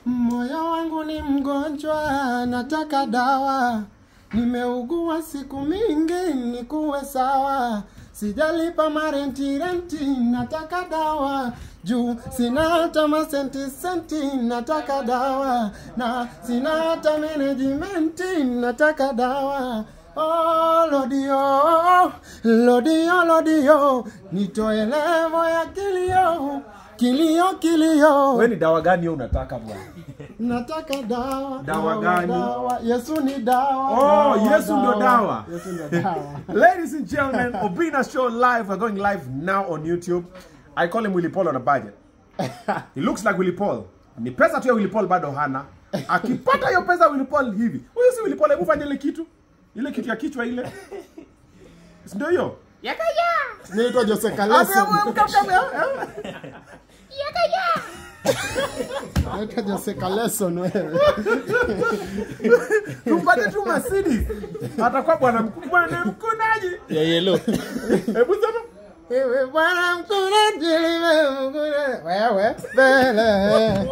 Moyo wangu ni mgonjwa, nataka dawa. Nimeugua siku mingi, nikuwe sawa. Sijalipa marenti renti, nataka dawa. Juu sina hata masenti senti, nataka dawa. Na sina hata management, nataka dawa. Oh, Lodio, Lodio, Lodio, nitoe levo ya kilio, kilio, kilio. Wewe ni dawa gani hiyo unataka bwana? Nataka dawa. Dawa gani? Dawa. Yesu ni dawa. Oh, dawa, Yesu ndio dawa. Yesu ndio dawa. Ladies and gentlemen, Obina Show live. We're going live now on YouTube. I call him Willy Paul on a budget. He looks like Willy Paul. Ni pesa tu ya Willy Paul bado hana. Akipata hiyo pesa Willy Paul hivi. Huyu si Willy Paul, hebu fanya ile kitu. Ile kitu ya kichwa ile. Si ndio hiyo? Naitwa Jose Kaleso. Naitwa Jose Kaleso wewe. Tumpate tu Mercedes. Atakuwa bwana mkuu. Bwana mkunaji. Ya yellow. Hebu sema. Wewe bwana mkunaji, wewe mkunaji. Wewe mbele.